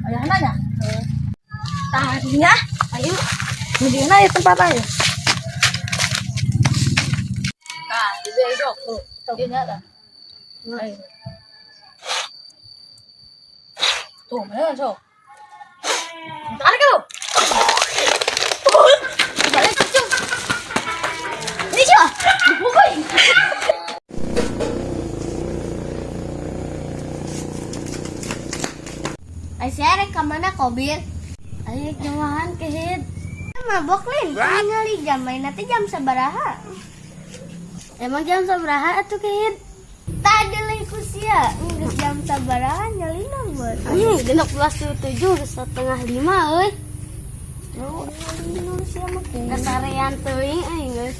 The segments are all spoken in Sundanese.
Ayahna nya. Tah dinya, ayo. Di mana ya tempat ayo? Tah, di dieu sok. Tuh, dieu nya tah. Ayo. Tuh, mana sok? Tarik lu. Balik langsung. Ini sih, dipukul. Aisyah rek ka mana, Kobir? Ayo jamahan kehit. Mabok lin, ningali jam main nanti jam sabaraha? Emang jam sabaraha atuh, kehit? Tadi lain ku sia, geus jam sabaraha nyalina buat. 5.35, 4.30 euy. Oh, nyalina sia mah kasarean teuing aing geus.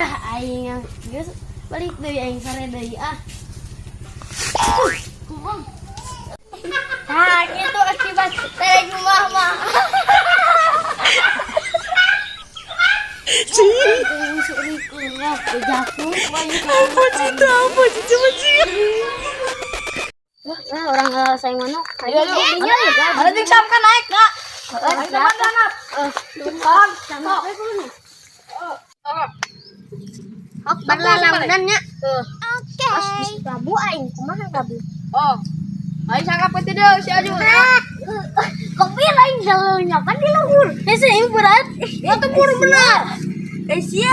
Ah, aing geus balik deui, aing sare deui ah. Kumaha? Nah, gitu akibat tere jumah mah. Apa cita, apa cita, Nah, orang sayang mana? Ayo, ayo. Ada ting sam kan naik, nak. Naik mana, nak? Tumpang. Sama Ok, berlalawanan nya. Oke. Rabu aing kumaha Rabu? Oh. Ayo sangkap ke tidak si Aju. Kopi lain jalurnya kan di luhur. Eh, sih ini berat. Itu buru benar. Eh, sia.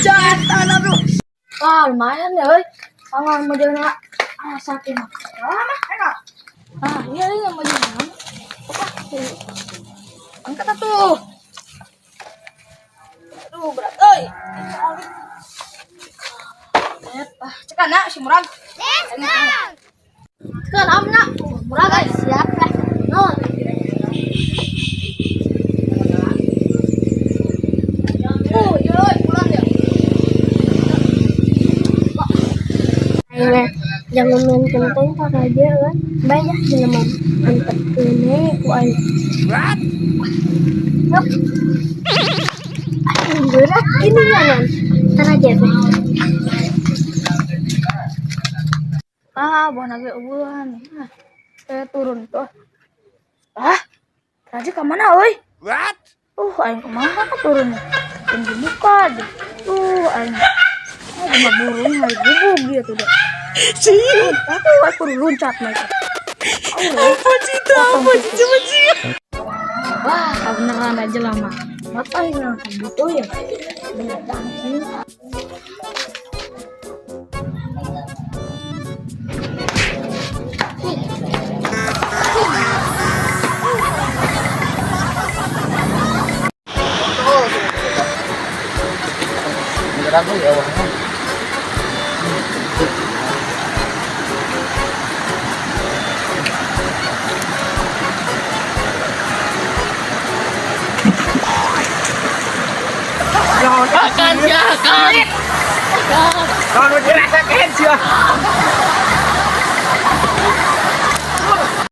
Jangan bro. Wah, lumayan ya, euy. Pangan modelna ah sakit mah. Ah, ah, iya iya modelna. Angkat atuh. Aduh, berat euy. Ah, cekan nak si murag. Let's go. Cekan am nak. Murag euy. Siap lah. No. Oh, iya euy, pulang ya. Ayo, jangan main kenteng tak aja kan. Banyak jelema antep kene ku aing. What? Aing berat gini ya, Nan. Ntar aja deh. Ah, buah naga ubuhan. Ah, saya turun tuh. Ah, Raja kemana, oi? What? Aing kemana turunnya? Yang dibuka deh. Tuh, aing. Ah, cuma burung lagi gubuk dia tuh deh. Aku loncat mereka. Apa cita, apa cita, Wah, beneran aja lama. Mata aing langsung butuh ya. Beneran sih. Beneran tuh ya wah. Akan siakan. Kalau dirasakan sih.